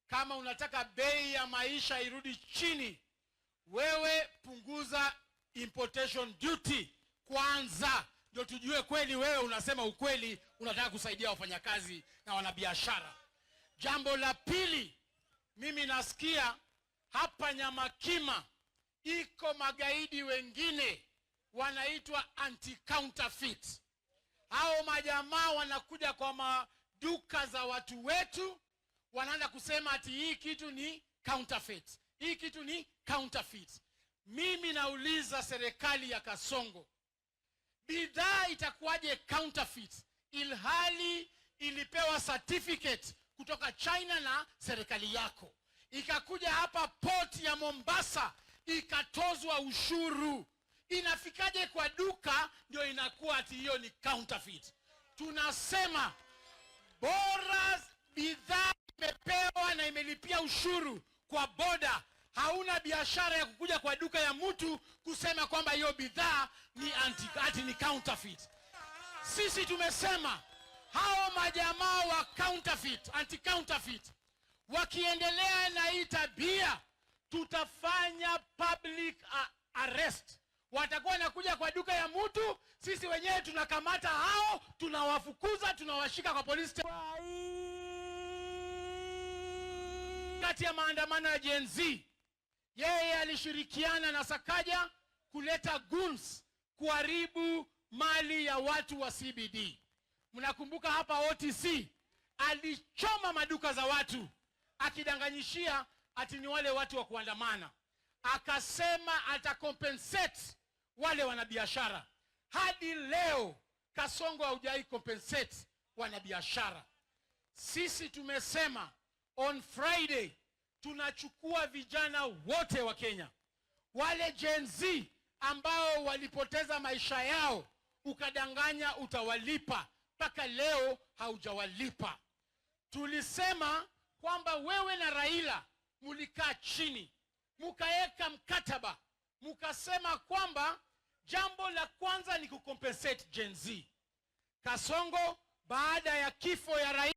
Kama unataka bei ya maisha irudi chini, wewe punguza importation duty kwanza, ndio tujue kweli wewe unasema ukweli, unataka kusaidia wafanyakazi na wanabiashara. Jambo la pili, mimi nasikia hapa Nyamakima iko magaidi wengine wanaitwa anti counterfeit. Hao majamaa wanakuja kwa maduka za watu wetu, wanaanza kusema ati hii kitu ni counterfeit, hii kitu ni counterfeit. Mimi nauliza serikali ya Kasongo, bidhaa itakuwaje counterfeit ilhali ilipewa certificate kutoka China na serikali yako, ikakuja hapa port ya Mombasa ikatozwa ushuru? Inafikaje kwa duka ndio inakuwa ati hiyo ni counterfeit? Tunasema bora bidhaa imepewa na imelipia ushuru kwa boda, hauna biashara ya kukuja kwa duka ya mtu kusema kwamba hiyo bidhaa ni anti, ati ni counterfeit. Sisi tumesema hao majamaa wa counterfeit, anti counterfeit wakiendelea na hii tabia, tutafanya public arrest. Watakuwa wanakuja kwa duka ya mtu, sisi wenyewe tunakamata hao, tunawafukuza, tunawashika kwa polisi. Kati ya maandamano ya Gen Z, yeye alishirikiana na Sakaja kuleta goons kuharibu mali ya watu wa CBD. Mnakumbuka hapa OTC alichoma maduka za watu akidanganyishia ati ni wale watu wa kuandamana, akasema atacompensate wale wanabiashara. Hadi leo Kasongo haujai compensate wanabiashara. Sisi tumesema on Friday tunachukua vijana wote wa Kenya, wale Gen Z ambao walipoteza maisha yao, ukadanganya utawalipa, mpaka leo haujawalipa. Tulisema kwamba wewe na Raila mulikaa chini mukaweka mkataba, mukasema kwamba jambo la kwanza ni kucompensate Gen Z. Kasongo, baada ya kifo ya Raila